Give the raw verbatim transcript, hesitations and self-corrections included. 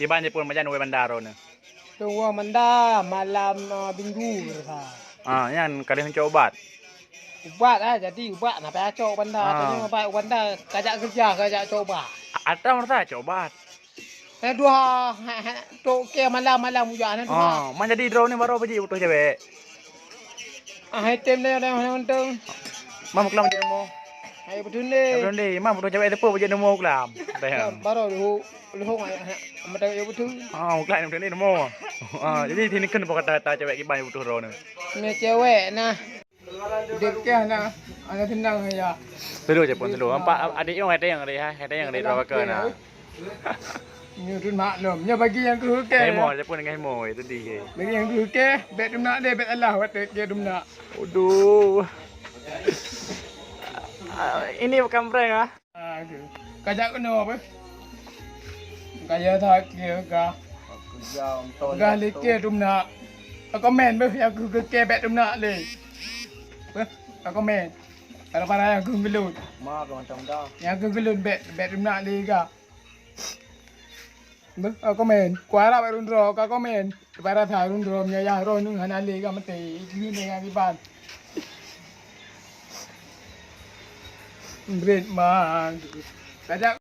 Kiban jipun majan wai banda droeneuh? Tunggu manda malam, eh, minggu rasa. Ah, nyan ka lheueh neucok ubat. Ubat ah, jadi ubat na payah cok banda. Ah. Tanya ubat banda kajak kerja, kajak cok ubat. A-, atra merasa cok ubat. Eh, dua, ha, ha, tok ke malam-malam ujan, eh, dua. Ah, man jadi droeneuh baroe bajik putôh cewek. Ah, hai tem deh, deh, deh, untung. Mam kelam jadi nemu. Hai betul deh. Betul deh, mam putôh cewek teupeu bajik nemu kelam. Deh. Baroe luhu, luhu, ah, ah, ah, betul deh. Ah, kelam betul deh nemu. Ah, jadi sini kan bukan kata-kata cewek kiban putôh droeneuh. Ni cewek nah. Dekeh na, ana tenang ya. Tulu je pun tulu. Nampak adik yong ada yang ada, ha, ada yang ada dua baka na. Nyoe tu maklum. Nyoe bagi yang keu ke. Hemo je pun dengan hemo itu di. Bagi yang keu ke, bet tu nak deh, bet Allah wat ke tu nak. Aduh. Ah, ini bukan prank ah. Ah, tu. Kajak kena apa? Kaya that ke gah. Gah leke tu nak. Komen beh yang keu ke bet tu nak le. Beh, komen. Para-para yang keu gelut. Ma ke macam dah. Yang keu gelut bet, bet tu nak le gah. Beh, komen. Kuarap rundro ka komen. Para tha rundro menyayah roh nung hana le gah mete. Ini dengan riban. Brit man. Kajak